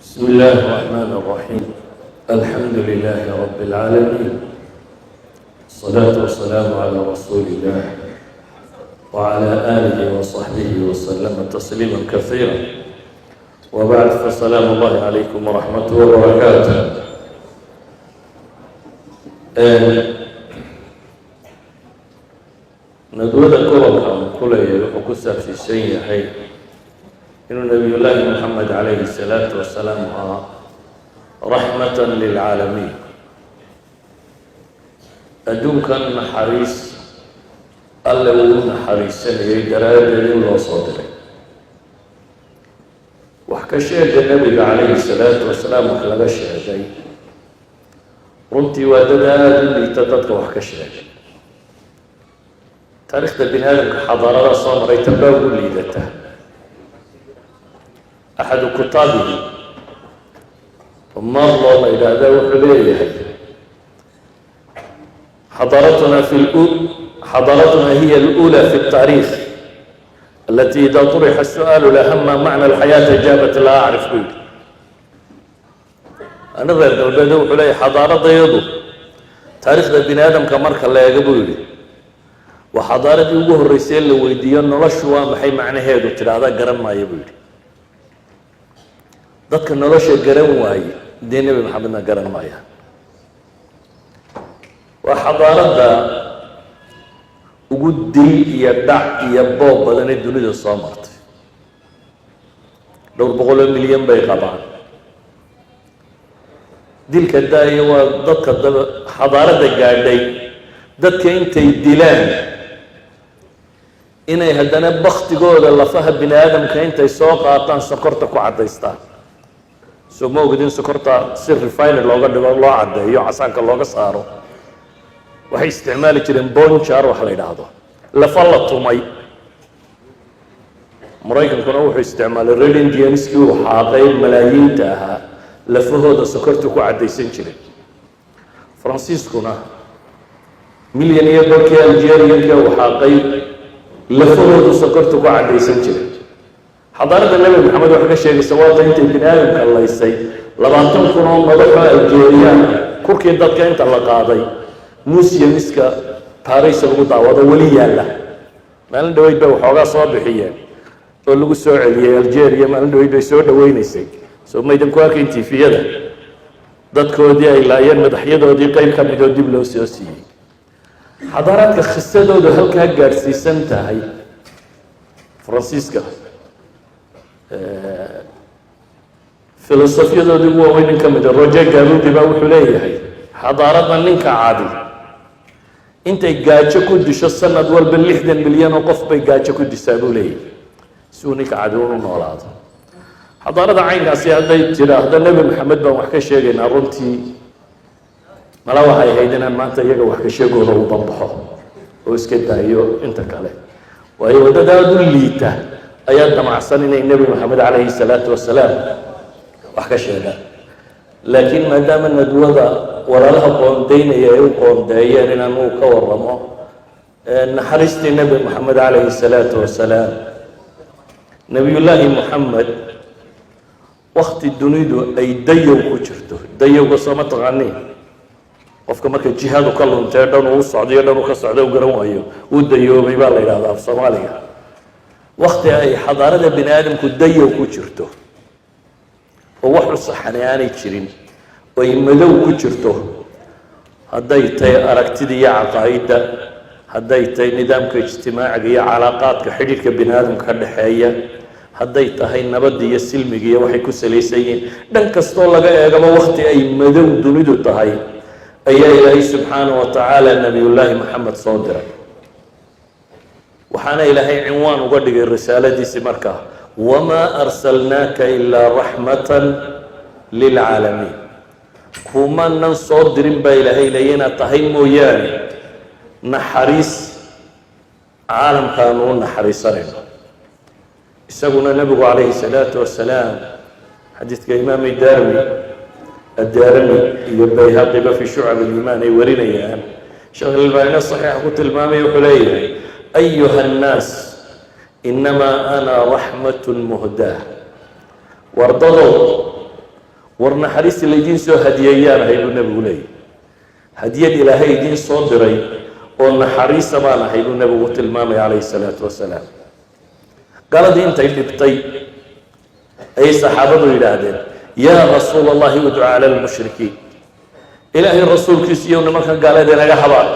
بسم الله الرحمن الرحيم، الحمد لله رب العالمين، الصلاة والسلام على رسول الله وعلى آله وصحبه وسلم تسليما كثيرا، وبعد، فسلام الله عليكم ورحمته وبركاته. Nadwada gobolka aan ku leeyahay wuxuu ku saabsiisan yahay inuu Nabiyullaahi Moxamed calayhi الsalaatu wasalaam ahaa raxmatan lilcaalamiin, adduunkan naxariis Alle uu naxariisanayay daraaddeed in loo soo diray. Wax ka sheega Nebiga calayhi salaatu wasalaam wax laga sheegay, runtii waa dad aada u liita dadka wax ka sheegay. Taariikhda bini aadamka xadaarada soo maray tan baa ugu liidata. Axadu kutaabihi, Marlo la yidhaahda, wuxuu leeyahay: "Xadaaratuna hiya alأulى fi الtaarikh alati ida طurixa الsu'aalu laha ma macna alxayaati jaabat laa acrif," buu yidhi. Ani reer galbeed, wuxuu leeyahay, xadaaradayadu taariikhda bini aadamka marka la eego, buu yidhi, waa xadaaradii ugu horreysay in la weydiiyo noloshu waa maxay macnaheedu, tidhaahda garan maayo, buu yidhi. Dadka nolosha garan waaye dee Nebi Maxamedna garan maayaan. Waa xadaaradda ugu dil iyo dhac iyo boob badanee dunida soo martay. Dhowr boqoloo milyan bay qabaan. Dilka daayo, waa dadka daba xadaaradda gaadhay dadka intay dilaan inay haddana baktigooda, lafaha bini aadamka intay soo qaataan, sokorta ku caddaystaan. Soo ma ogid in sokorta si refiner looga dhigo, loo caddeeyo, casaanka looga saaro, waxay isticmaali jireen bone char wax la yidhaahdo, lafa la tumay? Maraykankuna wuxuu isticmaalay Red Indianskii uu xaaqay malaayiinta ahaa, lafahooda sokorta ku caddaysan jiray. Faransiiskuna milyan iyo barkii Algerianka uu xaaqay lafahoodu sokorta ku caddaysan jiray. Xadaaradda Nebi Maxamed waxay ka sheegaysa waata intay bini aadamka laysay 20,000 oo madaxoo Algeriyaan kurkii dadka inta la qaaday museumiska Paris lagu daawado, weli yaalla. Maalin dhaweyd bay waxoogaa soo bixiyeen oo lagu soo celiyey Algeria. Maalin dhaweyd bay soo dhaweyneysay. Soo maydan ku arkayn TV-yada dadkoodii ay laayeen madaxyadoodii qeyb ka mid oo dib loo soo siiyey? Xadaaraadka khisadoodu halkaa gaadhsiisan tahay, Faransiiska filosofyadoodii ugu waaweyn nin ka mida, Roger Garaudy, baa wuxuu leeyahay xadaaradda ninka cadi intay gaajo ku disho sanad walba 60 milyan oo qof bay gaajo ku dishaa, buu leeyahay, si uu ninka cadi unu noolaado. Xadaarada caynkaasi hadday tidhaahdo Nebi Maxamed baan wax ka sheegaynaa, runtii mala waxay ahayd inaan maanta iyaga wax ka sheegooda u banbaxo oo iska daayo inta kale, waayo waddada aada u liita ayaa damacsan inay Nebi Maxamed calayhi salaatu wasalaam wax ka sheegaan. Laakiin maadaama nadwada walaalaha qoondaynaya ay u qoondeeyeen inaan uu ka waramo naxariistii Nebi Maxamed calayhi salaatu wasalaam, Nebiyullaahi Moxamed wakti dunidu ay dayow ku jirto. Dayowga sooma taqaaniin? Qofka marka jihadu ka luntee, dhan uu socdayo, dhan uu ka socda u garan waayo, uu dayoobay baa la yidhahdaa af Soomaaliga. Wakti ay xadaarada bini aadamku dayow ku jirto oo wax u saxani aanay jirin oo ay madow ku jirto, hadday tahay aragtida iyo caqaa'idda, hadday tahay nidaamka ijtimaaciga iyo calaaqaadka xidhiidhka bini aadamka ka dhexeeya, hadday tahay nabadda iyo silmiga iyo waxay ku salaysan yihiin, dhan kastoo laga eegaba wakti ay madow dunidu tahay ayaa Ilaahay subxaanahu wa tacaala Nebiyullaahi Maxamed soo diray. Waxaana Ilaahay cinwaan uga dhigay risaaladiisii markaa "wamaa arsalnaaka ilaa raxmatan lilcaalamiin". Kumanan soo dirin baa Ilaahay leeya inaad tahay mooyaane naxariis caalamkaanu u naxariisanayno. Isaguna Nebigu calayhi salaatu wasalaam, xadiidka Imaam Darmi, Addaarami iyo Bayhaqiba fi shucab aliimaan ay warinayaan, Sheekh Albaanina saxiixa ku tilmaamaya, wuxuu leeyahay: "Ayuha annaas, inamaa ana raxmatun muhdaah." Wardadow. War naxariista laydiin soo hadiyeeyaan ahay, buu Nebigu leeyahy. Hadiyad Ilaahay idiin soo diray oo naxariisa baan ahay, buu Nebigu tilmaamaya, calayhi salaatu wasalaam. Galadii intay dhibtay ayay saxaabadu yidhaahdeen: "Yaa Rasuul Allahi, udcu cala almushrikiin." Ilaahay rasuulkiisu iyo nimankan gaalada naga habaan.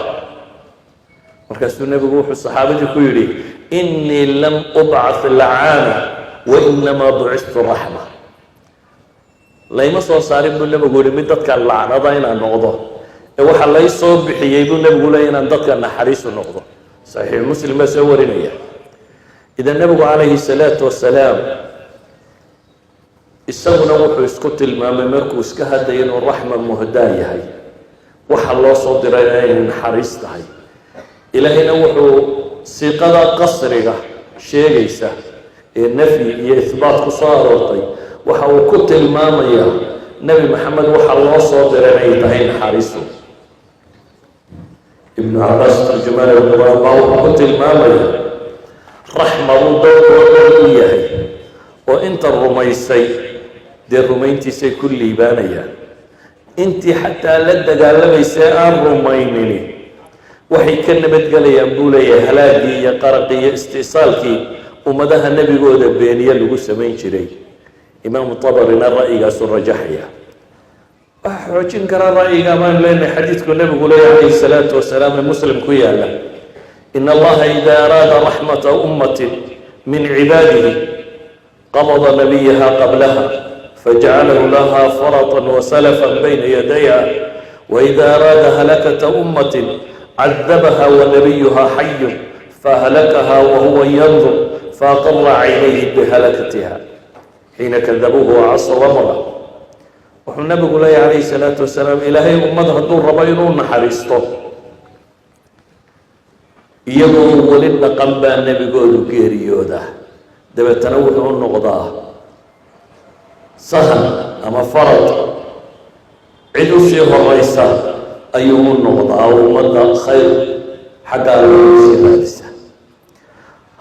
Markaasuu Nebigu wuxuu saxaabadii ku yidhi: "Inii lam ubcath lacaana wainamaa bucistu raxma." Layma soo saarin, buu Nebigu yihi, mid dadka lacnada inaan noqdo, ee waxaa lay soo bixiyey, buu Nebigu leey, inaan dadka naxariisu noqdo. Saxiix Muslim baa soo warinaya. Idan Nebigu, calayhi salaatu wasalaam, isaguna wuxuu isku tilmaamay markuu iska hadlaya inuu raxma muhdaa yahay, waxa loo soo diray inay naxariis tahay. Ilaahayna wuxuu siiqada qasriga sheegaysa ee nafyi iyo ihbaat ku soo aroortay waxa uu ku tilmaamayaa Nebi Maxamed waxa loo soo diray inay tahay naxariisu. Ibnu Cabaas, tarjumaan alqur-aan, baa wuxuu ku tilmaamaya raxma buu dadkoo dhan u yahay, oo inta rumaysay dee rumayntiisay ku liibaanayaan, intii xataa la dagaalamaysay aan rumaynini waxay ka nabadgelayaan, buu leeyahay, halaagii iyo qaraqii iyo istisaalkii ummadaha nebigooda beeniye lagu samayn jiray. Imaamu Tabarina ra'yigaasuu rajaxaya. Waxaa xoojin kara ra'yiga baan leenahay xadiidku Nebigu leeyahy, calayhi salaatu wasalaam, ee Muslim ku yaala: "In Allaha ida araada raxmata ummatin min cibaadihi qabada nabiyaha qablaha fajacalahu laha faratan wasalafan bayna yadayha, waida araada halakata ummatin cadabaha wanabiyuha xayun fahlakaha wahuwa yandur faaqara caynayhi bihalakatiha xiina kadabuuhu wacasaw amra." Wuxuu Nabigu leeyahy, calayhi salaatu wasalaam, Ilaahay ummad hadduu rabo inuu naxariisto, iyagoo weli dhaqan baa nebigoodu geeriyooda, dabeetana wuxuu u noqdaa sahan ama farad, cid usii horeysa ayuu u noqdaa, ummadda khayr xaggaa loogu sii raadisa.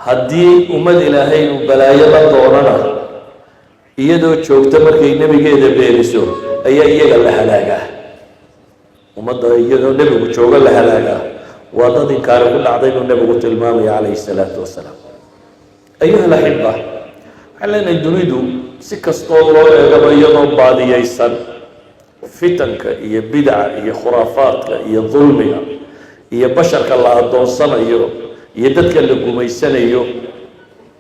Haddii ummad Ilaahay uu balaayo la doonana, iyadoo joogta markay nebigeeda beeniso ayaa iyaga la halaagaa. Ummadda iyadoo nebigu joogo la halaagaa waa dad inkaari ku dhacday, buu Nebigu tilmaamaya, calayhi salaatu wasalaam. Ayuha alaxiba, waxaan leenahay dunidu si kastoo loo eegaba iyadoo baadiyeysan, fitanka iyo bidaca iyo khuraafaadka iyo dulmiga iyo basharka la addoonsanayo iyo dadka la gumaysanayo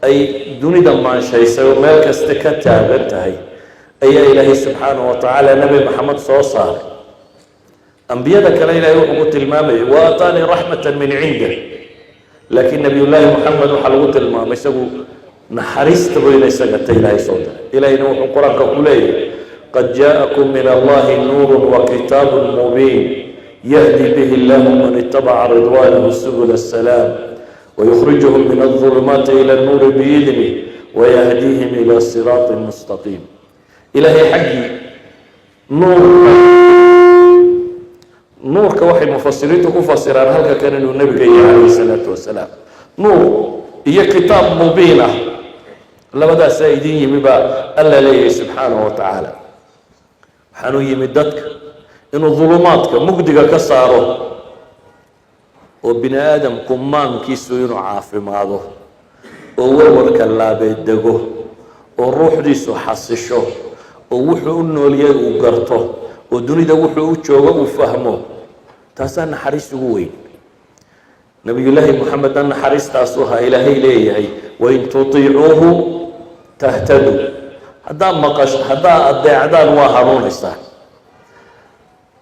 ay dunida maanshaysay oo meel kasta ka taagan tahay, ayaa Ilaahay subxaanahu wa tacaala Nebi Maxamed soo saaray. Ambiyada kale Ilahay wuxuu ku tilmaamayay "wa aataanii raxmata min cindah", laakiin Nabiyullaahi Moxamed waxaa lagu tilmaamay isagu naxariista bayna isaga ta Ilaahay soo diray. Ilahayna wuxuu Qur-aanka ku leeyahay: "Qad jaa'akum min Allahi nuuru wa kitaabun mubiin, yahdi bihi Allahu man itabaca ridwanahu subula asalaam wayukhrijuhum min aldulumaati ila annuuri biidnih wayahdiihim ila siraatin mustaqiim." Ilaahay xaggii nuurka, nuurka waxay mufasiriintu ku fasiraan halka kan inuu Nebiga yahay, calayhi salaatu wasalaam. Nuur iyo kitaab mubiin ah labadaasaa idin yimi, baa Alla leeyahay subxaanahu wa tacaala. Waxaanuu yimi dadka inuu dulumaadka mugdiga ka saaro, oo bini aadamku maankiisu inuu caafimaado, oo warwarka laabeed dego, oo ruuxdiisu xasisho, oo wuxuu u noolyahay uu garto, oo dunida wuxuu u joogo uu fahmo. Taasaa naxariis ugu weyn. Nabiyullaahi Moxamedna naxariistaasu ahaa. Ilaahay leeyahay: "Wain tutiicuuhu tahtaduu." Haddaa maqash, haddaa adeecdaan, waa hanuunaysaan.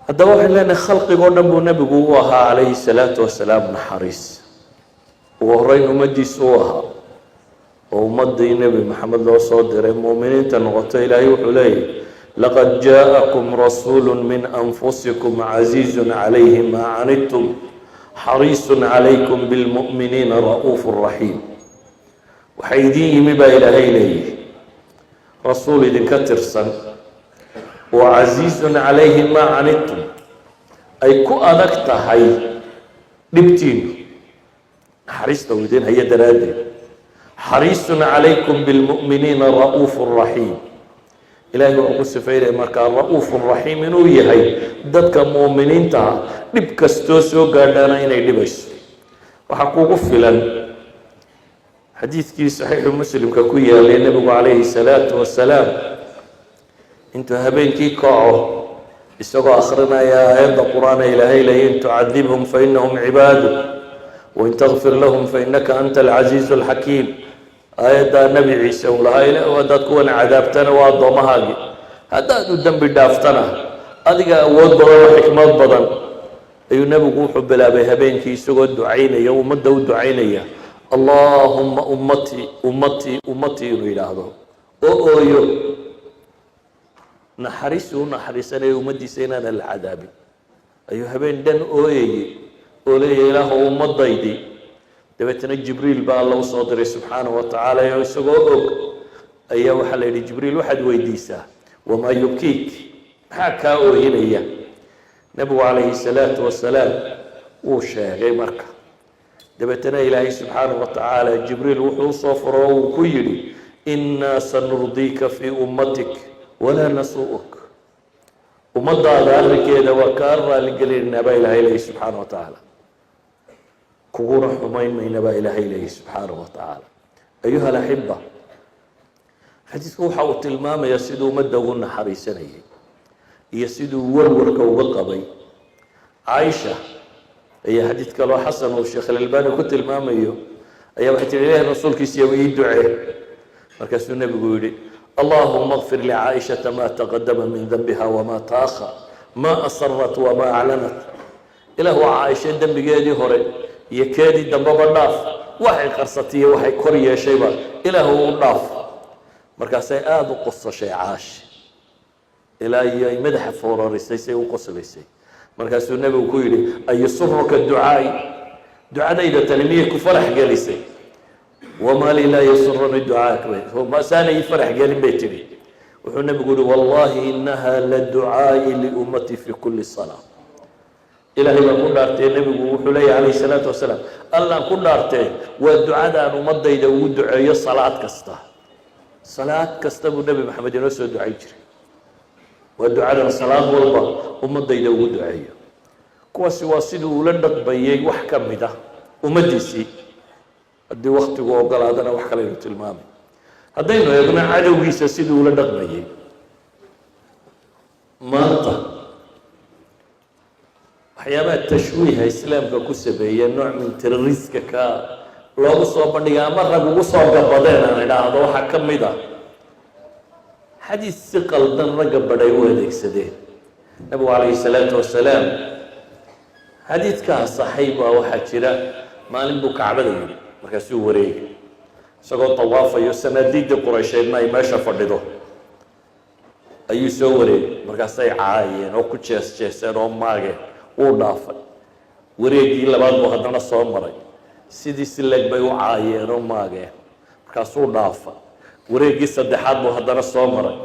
Haddaba waxaan leenahay khalqigoo dhan buu Nebigu u ahaa, calayhi salaatu wasalaam, naxariis. Ugu horeyn ummaddiisu u ahaa, oo ummaddii Nebi Maxamed loo soo diray mu'miniinta noqoto. Ilaahay wuxuu leeyahy: "Laqad jaa'akum rasuulu min anfusikum casiizun calayhi maa canidtum xariisun calaykum bilmu'miniina ra'uufu raxiim." Waxaa idiin yimi, baa Ilaahay leeyihi, rasuul idinka tirsan oo casiizun calayhi maa canidtum, ay ku adag tahay dhibtiinu, naxariista uu idin hayo daraaddeed, xariisun calaykum bilmu'miniina ra'uufu raxiim. Ilaahay wuxuu ku sifaynaya markaa ra'uufun raxiim inuu yahay, dadka mu'miniinta ah dhib kastoo soo gaadhaana inay dhibayso. Waxaa kugu filan xadiidkii saxiixu Muslimka ku yaalay, nebigu calayhi salaatu wasalaam intuu habeenkii kaco isagoo akhrinaya aayadda Qur-aana Ilaahay leeya: "In tucadibhum fainahum cibaaduk, wain takfir lahum fainaka anta alcasiizu alxakiim." Aayaddaa Nebi Ciise uu lahaa, "Ilaah, haddaad kuwan cadaabtana waa addoomahaagi, haddaad u dembi dhaaftana adiga awood badan oo xikmad badan," ayuu nebigu wuxuu bilaabay habeenkii isagoo ducaynaya, ummadda u ducaynaya, "Allaahumma ummatii, ummatii, ummatii," inuu yidhaahdo oo ooyo, naxariisu u naxariisanaya ummaddiisa inaanan la cadaabin. Ayuu habeen dhan ooyayey oo leeyahy, "Ilaahu, ummadaydii." Dabeetana Jibriil baa Alla usoo diray subxaanahu wa tacaala, oo isagoo og ayaa waxaa la yidhi, "Jibriil, waxaad weydiisaa, wamaa yubkiik? Maxaa kaa oohinaya?" Nebigu calayhi salaatu wasalaam wuu sheegay. Marka dabeetana Ilaahay subxaanahu wa tacaala Jibriil wuxuu usoo furo oo uu ku yidhi, "Innaa sanurdiika fii ummatik walaa nasuu'uk." Ummadaada arrinkeeda waa kaa raaligelinaynaa baa Ilaahay leeyay subxaana wa tacaala, kuguna xumayn mayna baa Ilaahay leeyay subxaanahu wa tacaala. Ayuha alaxiba, xadiidku waxa uu tilmaamayaa siduu ummadda ugu naxariisanayay iyo siduu warwarka uga qabay. Caaisha ayaa xadiid kaloo xasan uu Sheekh Alalbani ku tilmaamayo ayaa waxay tihi, "Ilahi rasuulkiisiiya, ii ducee." Markaasuu nebigu yihi, "Allahuma اkfir licaaishata ma taqadama min danbiha wama taأkhar, ma asarat wama aclanat." Ilaahu, Caaisha dembigeedii hore iyo keedii dambeba dhaaf, waxay qarsatay iyo waxay kor yeeshayba Ilaahu u dhaaf. Markaasay aada u qosashay Caashi, ilaa iyo ay madaxa foorarisay say u qoslaysay. Markaasuu nebigu ku yidhi, "Ayasuruka ducaai? Ducadayda tani miyay ku farax gelisay?" "Wamaa lii laa yasuruni ducaak?" Masaana ii farax gelin, bay tidhi. Wuxuu nebigu yihi, "Wallahi inaha la ducaai liummatii fi kuli salaa." Ilaahay baan ku dhaartee, nebigu wuxuu leeyahy calayhi salaatu wasalaam, "Allaan ku dhaartee, waa ducadaan ummadayda ugu duceeyo salaad kasta." Salaad kasta buu Nebi Maxamed inoo soo ducayn jiray. Waa ducadan salaad walba ummadayda ugu duceeyo. Kuwaasi waa siduu ula dhaqmayey wax ka mid ah ummaddiisii. Haddii waktigu ogolaadana wax kalaynu tilmaamay. Haddaynu eegno cadowgiisa siduu ula dhaqmayey, maanta waxyaabaha tashwiiha Islaamka ku sameeya, nooc min terrorist-ka ka loogu soo bandhigay ama rag ugu soo gabadeen aan idhaahdo, waxaa ka mid ah xadiis si qaldan ragga badhay u adeegsadeen. Nabigu calayhi salaatu wasalaam, xadiidkaa saxay baa waxaa jira, maalin buu Kacbada yidhi, markaasuu wareegay isagoo tawaafayo, sanaadiidii Quraysheedna ay meesha fadhido ayuu soo wareegay. Markaasay caayeen oo ku jees jeeseen oo maageen. Wuu dhaafay. Wareegii labaad buu haddana soo maray, sidii si leeg bay u caayeen oo maageen. Markaasuu dhaafay. Wareeggii saddexaad buu haddana soo maray,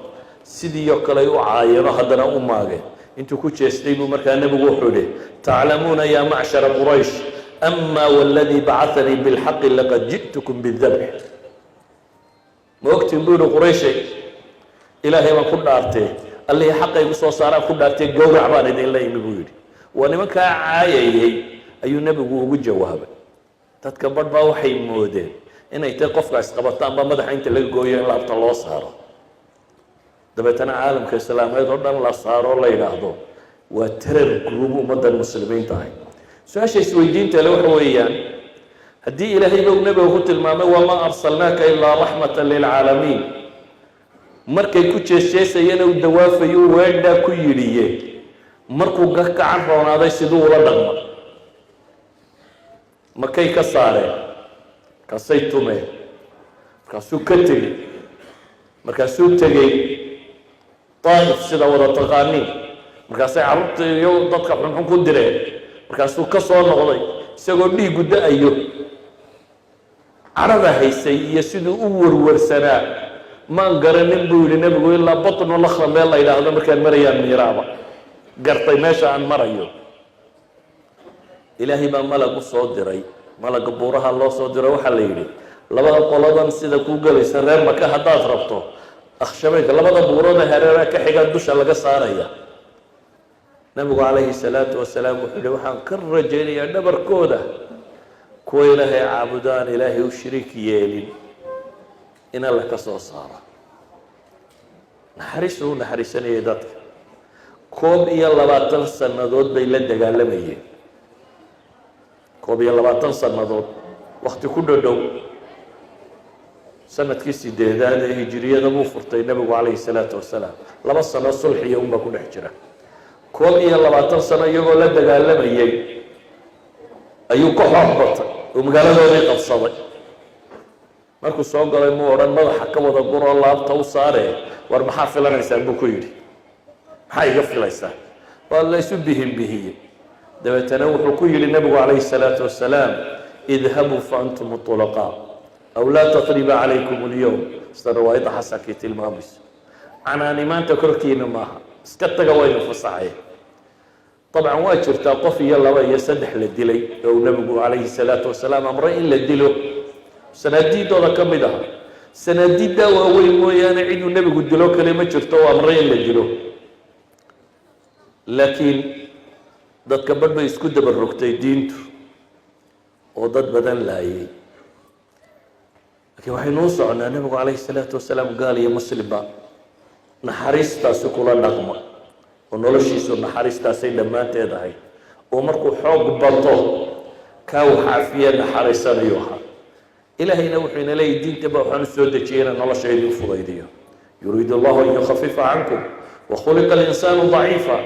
sidii oo kale ay u caayeen oo haddana u maageen. Intuu ku jeestay buu markaa nebigu wuxuu yihi, "Taclamuuna yaa macshara Quraysh, ama waladii bacahanii bilxaqi laqad ji'tukum bidabx." Ma ogtiin, buu yihi, "Qurayshay, Ilaahay baan ku dhaartee, Allihii xaqa igu soo saaraan ku dhaartee, gowrac baan idinla imi," buu yidhi. Waa nimankaa caayayay ayuu nebigu ugu jawaabay. Dadka badh baa waxay moodeen inay tahay qofka isqabataanba madaxa inta laga gooyo in laabta loo saaro, dabeetana caalamka islaameed oo dhan la saaro, la yidhaahdo waa terror group ummaddan muslimiinta ahay. Su-aasha isweydiinta le waxa weeyaan, haddii Ilaahayba uu nebiga ku tilmaamay, "Wamaa arsalnaaka ilaa raxmatan lilcaalamiin," markay ku jeesjeesayana uu dawaafayo, weedhaa ku yidhiye, markuu gacan roonaaday siduu ula dhaqma? Makay ka saareen, markaasay tumeen, markaasuu ka tegey, markaasuu tegey Daa'if, sida wada taqaaniin. Markaasay carruurta iyo dadka xunxun ku direen. Markaasuu ka soo noqday isagoo dhiiggu da-ayo. Cadhada haysay iyo siduu u warwarsanaa maan garanin, buu yihi nebigu, ilaa Batnu Nakhla meel la yidhaahdo markaan marayaan miiraaba gartay meesha aan marayo. Ilaahay baa malag u soo diray, malaga buuraha loo soo diray. Waxaa la yidhi, labada qoladan sida kuu gelaysa reer Maka haddaad rabto. Akhshabeynka, labada buurood ee hareeraha ka xiga dusha laga saaraya. Nabigu calayhi salaatu wasalaam wuxuu yihi: "Waxaan ka rajaynayaa dhabarkooda kuwa Ilaahay caabudo, aan Ilaahay u shariik yeelin, in Alla ka soo saaro." Naxariis uu naxariisanayay dadka. 21 sannadood bay la dagaalamayeen, 21 sannadood, wakti ku dhodhow. Sanadkii sideedaad ee hijiriyada buu furtay nebigu calayhi salaatu wasalaam. 2 sano sulxiya unbaa ku dhex jira. 21 sano iyagoo la dagaalamayay ayuu ka xoog batay oo magaaladoodii qabsaday. Markuu soo galay muu odhan madaxa ka wada guroo laabta u saare. "War maxaa filanaysaan?" buu ku yidhi. "Maxaa iga filaysaa?" Waa la isu bihin bihiyey. Dabeetana wuxuu ku yidhi nebigu calayhi salaatu wasalaam: "Idhabuu fa antum tulaqaa aw laa tatriba calaykum alyowm." Sida riwaayadda xasankii tilmaamayso, canaani maanta korkiina maaha, iska taga, waynu fasaxaya. Dabcan waa jirtaa qof iyo laba iyo saddex la dilay oo uu nebigu calayhi salaatu wasalaam amray in la dilo, sanaadiidooda ka mid aha. Sanaadiiddaa waaweyn mooyaane ciduu nebigu dilo kale ma jirto oo amray in la dilo. Laakiin dadka badh bay isku daba rogtay diintu oo dad badan laayay. Laakiin waxaynu u soconaa, nebigu calayhi salaatu wasalaam gaal iyo muslimba naxariistaasi kula dhaqma, oo noloshiisu naxariistaasay dhammaanteed ahayd, oo markuu xoog bato kaa wax cafiye naxariisanayu ahaa. Ilaahayna wuxuu ina leeyahy: diinta ba waxaan u soo dejiyay inaan nolosha idin fudaydiyo. Yuriidu Allahu an yukhafifa cankum wakhuliqa alinsaanu daciifa.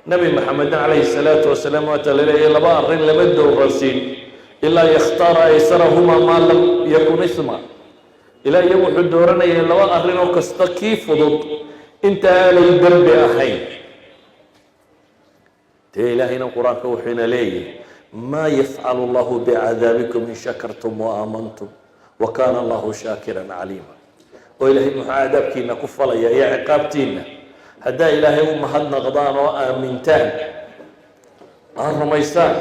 Nabi Maxamedna calayhi salaatu wasalaam waata la leeyahy laba arrin lama dowransiin ilaa yakhtaara aysarahuma maa lam yakun isma. Ilaa iyo wuxuu dooranayay laba arrin oo kasta kii fudud inta aanay dembi ahayn. Dee Ilaahayna Qur-aanka wuxuu ina leeyahy: "Maa yafcalu Allahu bicadaabikum in shakartum wa aamantum wa kaana Allahu shaakiran caliima." Oo Ilaahay muxuu cadaabkiina ku falaya iyo ciqaabtiina haddaa Ilaahay u mahadnaqdaan oo aamintaan, aad rumaysaan?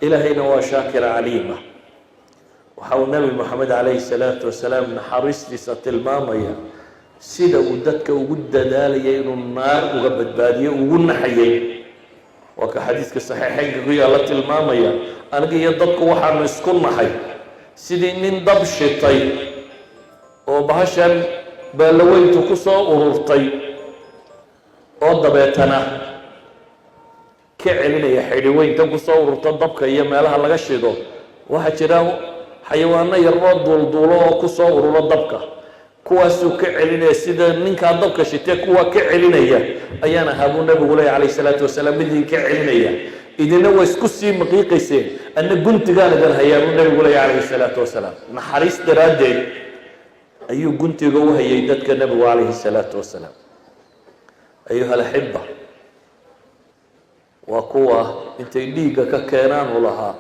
Ilaahayna waa shaakira caliima. Waxa uu Nebi Moxamed calayhi salaatu wasalaam naxariistiisa tilmaamaya sida uu dadka ugu dadaalayay inuu naar uga badbaadiyo, ugu naxayay. Waa ka xadiiska saxiixeynka ku yaalla tilmaamaya: "Aniga iyo dadku waxaanu isku nahay sidii nin dab shitay oo bahashan baalaweyntu ku soo ururtay, oo dabeetana ka celinaya xidhiweyntan kusoo ururta dabka iyo meelaha laga shido. Waxaa jira xayawaano yaroo duulduulo oo kusoo ururo dabka, kuwaasuu ka celinaya. Sida ninkaa dabka shitee kuwaa ka celinaya ayaan ahaa," buu nabigu leeya calayh salaatu wasalaam, "mid idinka celinaya. Idina waa isku sii maqiiqayseen, anna guntigaan idin hayaa," buu nabigu leeya calayhi salaatu wasalaam. Naxariis daraaddeed ayuu guntiga u hayay dadka nebigu calayhi salaatu wasalaam. Ayuha alaxiba, waa kuwa intay dhiigga ka keenaan u lahaa: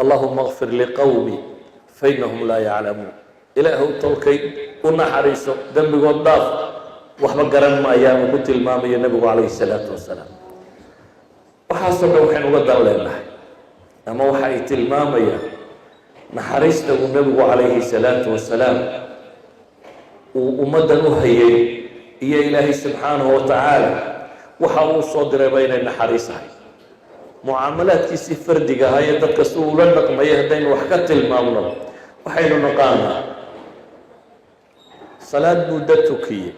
"Allahuma kfir liqawmi fainahum laa yaclamuun." Ilaahw tolkay u naxariiso, dembigood dhaaf, waxba garan maayaan, uu ku tilmaamayo nebigu calayhi salaatu wasalaam. Waxaasoo dhan waxaynu uga dan leenahay ama waxa ay tilmaamayaan naxariista uu nebigu calayhi salaatu wasalaam uu ummaddan u hayay, iyo Ilaahay subxaanahu wa tacaala waxa uu soo dirayba inay naxariis ahay. Mucaamalaadkiisii fardiga ahaa ee dadka si ula dhaqmayay haddaynu wax ka tilmaamno, waxaynu naqaanaa salaad buu dad tukiyey.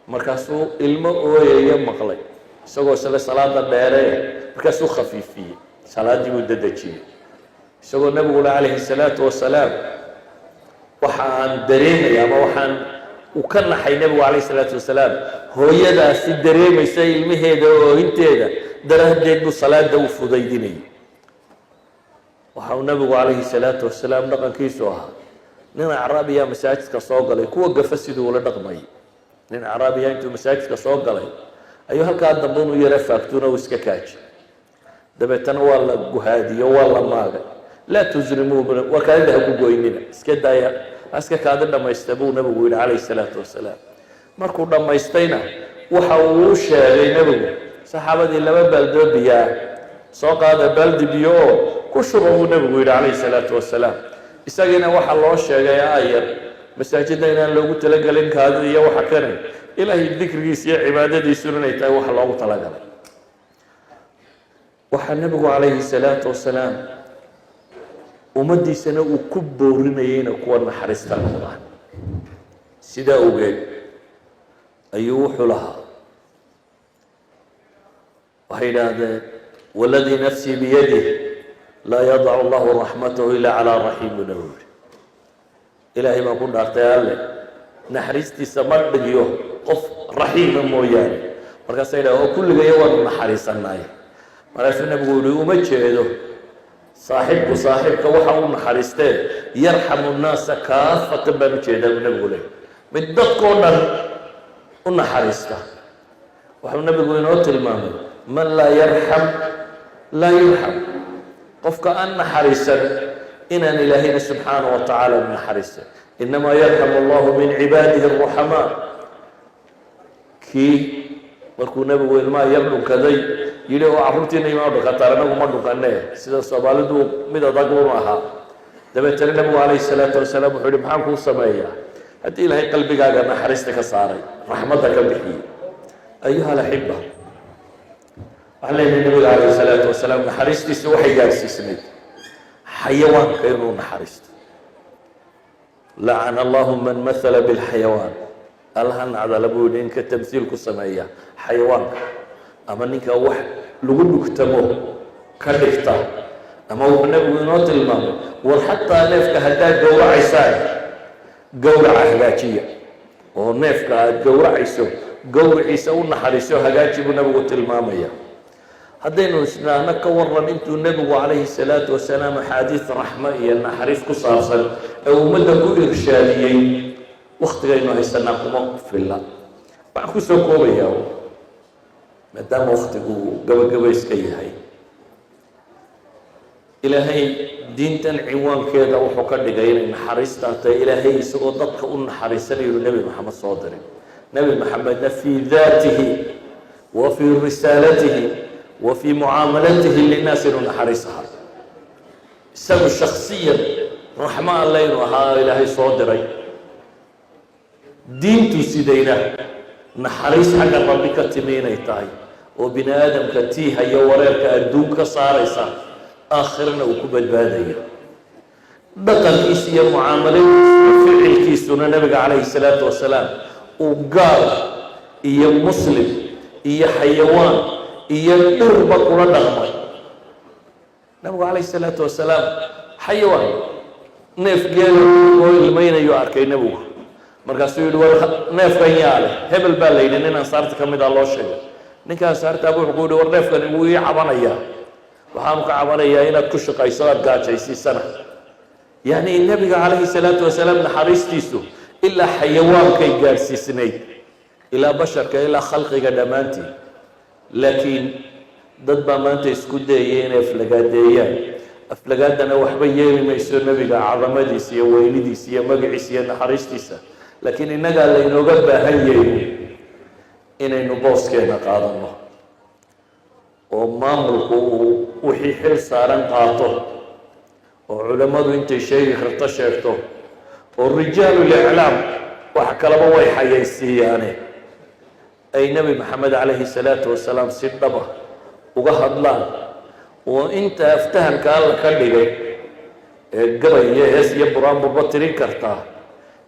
Markaasuu ilmo ooyaya maqlay isagoo isle salaada dheeree, markaasuu khafiifiyey salaaddii, buu dedejiyey, isagoo nabiguna calayhi salaatu wasalaam waxa aan dareemaya ama waxaan uu ka naxay nebigu calayhi salaatu wasalaam hooyadaasi dareemaysa ilmaheeda oohinteeda daraaddeed buu salaada u fudaydinayay. Waxa uu nabigu calayhi salaatu wasalaam dhaqankiisu ahaa, nin acraabiya masaajidka soo galay, kuwa gafa siduu ula dhaqmayay. Nin acraabiya intuu masaajidka soo galay ayuu halkaa dambe inu yaro faagtuuna uu iska kaaji. Dabeetana waa la guhaadiyo, waa la maagay. "Laa tusrimuu, war kaadida ha ku goynina, iska daaya, iska kaadi dhamaysta," buu nabigu yidhi calayhi salaatu wasalaam. Markuu dhammaystayna waxa uu u sheegay nebigu saxaabadii: "Laba baaldoo biyaa soo qaada, baaldi biyo oo ku shuba," buu nebigu yidhi calayhi salaatu wasalaam. Isagiina waxaa loo sheegay ayar Masaajidna inaan loogu talagelin kaadida iyo waxa kane, Ilaahay dikrigiisa iyo cibaadadiisuna inay tahay waxa loogu talagalay. Waxaa Nebigu calayhi salaatu wasalaam ummaddiisana uu ku boorinayay inay kuwa naxariista noqdaan. Sidaa ogeed ayuu wuxuu lahaa, waxay yidhaahdeen: "والذي نفسي بيده لا يضع الله رحمته إلا على رحيم." Buu Nabigu yihi: "Ilaahay baan ku dhaartay, Alle naxariistiisa ma dhigiyo qof raxiima mooyaane." Markaasa yidhaha: "Oo kulligaya waanu naxariisanay." Markaasuu Nabigu yihi: "Uma jeedo saaxibku saaxibka waxa u naxariistee, يرحم الناس كافة baan ujeedaa," buu Nabigu leey, mid dadkoo dhan u naxariista. Waxuu Nabigu inoo tilmaamay: من لا يرحم لا يرحم. Qofka aan naxariisan inaan Ilaahayna subxaana wa tacaala u naxariisan. إنما يرحم الله من عباده الرحماء. Kii markuu Nebigu ilmaha yar dhunkaday yidhi: "Oo carruurtiina imaa dhunkataan, anagu ma dhunkane," sida Soomaalidu mid adag unu ahaa. Dabeetana Nebigu calayhi salaatu wasalaam wuxuu yihi: "Maxaan kuu sameeyaa haddii Ilaahay qalbigaaga naxariista ka saaray, raxmadda ka bixiyey?" أيها الأحبة, waxaan leenahay Nabiga calayhi salaatu wasalaam naxariistiisa waxay gaarsiisnayd xayawaanka inuu naxariisto. لعن الله من مثل بالحيوان. Allaha nacdala, buu yihi, ninka tamhiil ku sameeya xayawaanka ama ninka wax lagu dhugtamo ka dhigta. Ama wuxuu Nabigu inoo tilmaamay: war xataa neefka haddaad gowracaysaan, gowraca hagaajiya, oo neefka aada gowracayso gowriciisa u naxariiso, hagaaji, buu Nabigu tilmaamaya. Haddaynu isnaano ka waran intuu Nebigu calayhi salaatu wasalaam axaadiis raxmo iyo naxariis ku saabsan ee ummadda ku irshaadiyey, waktigaynu haysanaa kuma filla. Waxaan kusoo koobayaa, maadaama waktigu gabagaba iska yahay, Ilaahay diintan cinwaankeeda wuxuu ka dhigay inay naxariistaa tahay. Ilaahay isagoo dadka u naxariisanayu Nebi Maxamed soo diray. Nebi Maxamedna في ذاته وفي رسالته وفي معاملته للناس inuu naxariis ahaa, isagu shaksiyan raxmo Alle inuu ahaa Ilaahay soo diray, diintu sidayna naxariis xagga Rabbi ka timi inay tahay oo bini aadamka tiiha iyo wareerka adduun ka saaraysa, aakhirana uu ku badbaadayo. Dhaqankiisa iyo mucaamaladiisa, ficilkiisuna, Nabiga calayhi salaatu wasalaam uu gaal iyo muslim iyo xayawaan iyo dhirba kula dhaqmay. Nabigu calayhi salaatu wasalaam xayawaan, neef geela oo ilmaynayo arkay Nebigu. Markaasuu yihi: "War neefkan yaa leh?" "Hebel," baa la yidhi. Nin Ansaarta ka mid a loo sheegay. Ninka Ansaartaaba wuxuu ku yihi: "War neefkani wuu ii cabanayaa, waxaanu ka cabanayaa inaad ku shaqayso, aad gaajaysiisana." Yacni Nebiga calayhi salaatu wasalaam naxariistiisu ilaa xayawaankay gaadhsiisnayd, ilaa basharka, ilaa khalqiga dhammaantii. Laakiin dad baa maanta isku dayaya inay aflagaadeeyaan. Aflagaadana waxba yeeli mayso Nebiga cadamadiisa iyo weynidiisa iyo magaciisa iyo naxariistiisa. Laakiin innagaa laynooga baahan yahay inaynu booskeena qaadano oo maamulku uu wixii xil saaran qaato, oo culammadu intay sheegi karto sheegto, oo رجال الإعلام wax kalaba way xayaysiiyaane ay Nebi Maxamed calayhi salaatu wasalaam si dhaba uga hadlaan, oo inta aftahanka Alla ka dhigay ee gabay iyo hees iyo buraanburba tirin kartaa.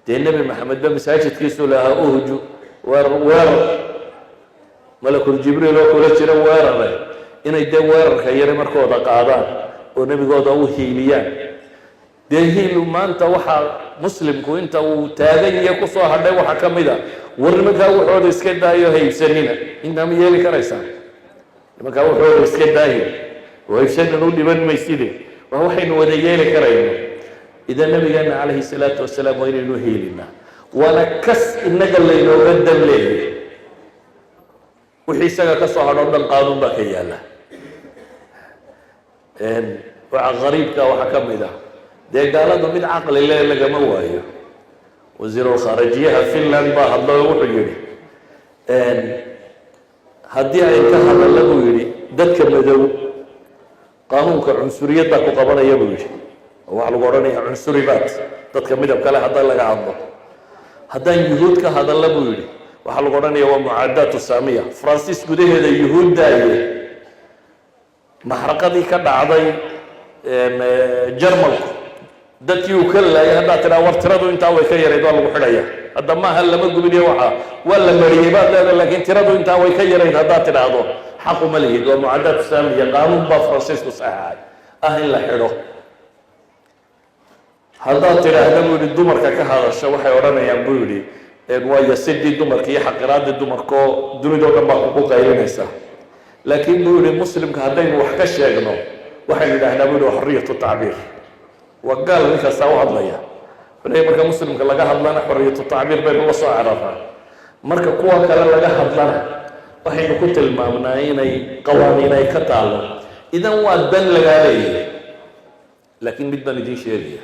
Dee Nebi Maxamed ba masaajidkiisu lahaa: "Uhju, weerar, weerar, malakul Jibriil oo kula jira, weerare." Inay dee weerarka yare markooda qaadaan oo nebigooda u hiiliyaan. Dee hiil maanta waxaa muslimku inta uu taagan yahay kusoo hadhay waxaa ka mid a: war nimankaa waxooda iska daayo, haybsanina. Intaa ma yeeli karaysaa? Nimankaa waxooda iska daayo oo haybsanin, u dhiban mayside. Waa waxaynu wada yeeli karayno. Idan nabigeena calayhi salaatu wasalaam waa inaynu hiilinaa, waana kas inaga laynooga dan leeyahy. Wixii isaga ka soo hadho dhan qaanuun baa ka yaala. Waxa qariibka waxaa ka mid ah, dee gaaladu mid caqli le lagama waayo. Wasiirulkhaarijiyaha Finland baa hadlay oo wuxuu yihi, haddii ay ka hadalla, buu yidhi, dadka madow, qaanuunka cunsuriyaddaa ku qabanaya, buu yidhi, oo waxaa lagu odhanaya cunsuri baad, dadka midab kale hadda laga hadlo. Haddaan Yuhuud ka hadalla, buu yidhi, waxaa lagu odhanaya waa mucaadaatu saamiya. Faransiis gudaheeda Yuhuud daaye, maxraqadii ka dhacday Jarmalku dadkii uu ka laayay, haddaad tidhaa war tiradu intaa way ka yarayd, waa lagu xidhaya. Hadda maaha lama gubiniyo, waxa waa la mariyey baad leedahay, laakiin tiradu intaa way ka yarayd haddaad tidhaahdo, xaquma lihid. Waa mucaadaatu saamiya. Qaanuun baa Faransiisku saxaxay ah in la xidho. Haddaad tidhaahda, buu yidhi, dumarka ka hadasha, waxay odhanayaan, buu yidhi, waa yasidii dumarka iyo xaqiraadii dumarkoo dunidao dhan baa kugu qaylinaysa. Laakiin, buu yidhi, Muslimka haddaynu wax ka sheegno, waxaynu idhahnaa, buu yidhi, waa xoriyatu tacbiir. Waa gaal ninkaasaa u hadlaya. Wuxuu leeyahy, marka Muslimka laga hadlana xoriyatu tacbiir baynu la soo cararaa, marka kuwa kale laga hadlana waxaynu ku tilmaamnaa inay qawaaniin ay ka taalo. Idan waa dan lagaa leeyahay. Laakiin mid baan idiin sheegaya.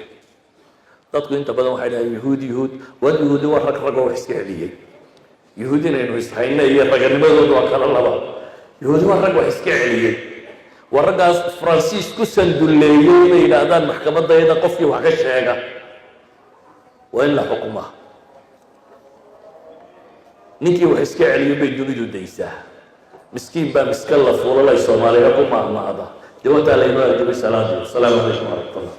Dadku inta badan waxay dhahaan Yuhuud, Yuhuud. Waa Yuhuudi, waa rag ragoo wax iska celiyey. Yuhuud inaynu ishayna iyo raganimadooda waa kala laba. Yuhuudi waa rag wax iska celiyey, waa raggaas Faransiis ku sandulleeyey inay yidhaahdaan maxkamadayada qofkii wax ka sheega waa in la xukumaa. Ninkii wax iska celiyo bay dunidu daysaa. Miskiin baa miska la fuulalay, Soomaalida ku maahmaahda. Dee wataa laynoo adibay salaadii. Wasalaamu calaykum waraxmat ullah.